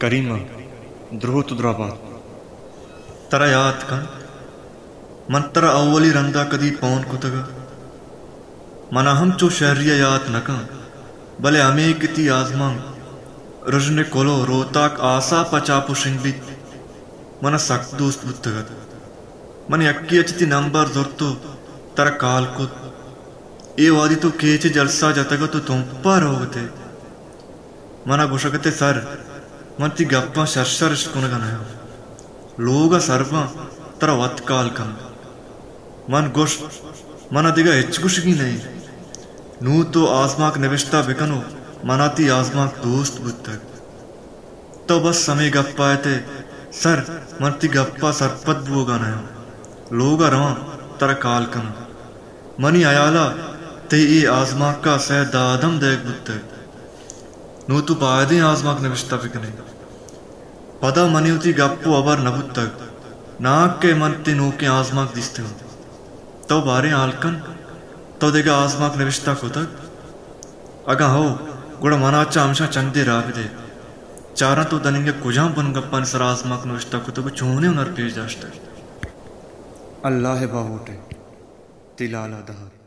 کریمہ، دروت ءُ درابات۔ ترا یات کنت، من ترا اولی رندا کدی پون کتگ ات؟ منا ہم چو شری ءَ یات نہ کنت، بلے ہمے کہ تئی آزمانک رژن ءِ کلوہ روتاک آسا پہ چاپ ءُ شنگ بیت، منا سک دوست بوتگ ات۔ من یکے ءَ چہ تئی نمبر زرت ءُ ترا کال کت۔ اے وہدی تو کیچ ءِ جلسہ ءَ جتگ ات ءُ تمپ ءَ روگ ءَ ات ئے۔ منا گوشگ ءَ ات ئے سر، من تئی گپاں شر شر اشکنگ ءَ نہ آں۔ لوگ ءَ سر باں، ترا وت کال کناں۔ من گوشت، منا دگہ ہچ گوشگی نہ انت۔ نوں تو آزمانک نبشتہ بکن ءُ منا تئی آزمانک دوست بوتگ۔ تو بس ہمے گپ ءَ ات ئے، سر، من تئی گپ ءَ سرپد بوگ ءَ نہ آں۔ لوگ ءَ رواں، ترا کال کناں۔ منی ہیال ءَ تئی اے آزمانک ءَ سئے دہ دم دئیگ بوتگ۔ نوں تو بائدیں آزمانک نبشتہ بکن ئے۔ پدا منی وتی گپ ءُ ہبر نہ بوتگ، ناں کہ من تئی نوکیں آزمانک دیستگ انت۔ تو باریں ہال کن، تو دگہ آزمانک نبشتہ کتگ؟ اگاں ہو، گڑا منا چہ ہمشاں چندے راہ بدئے۔ چاراں تو دنیگہ کجام بنگپانی سرا آزمانک نبشتہ کتگ ءُ چونیں ہنر پیش داشتگ؟ اللہ ءِ باہوٹ ءَ تئی لالا دار۔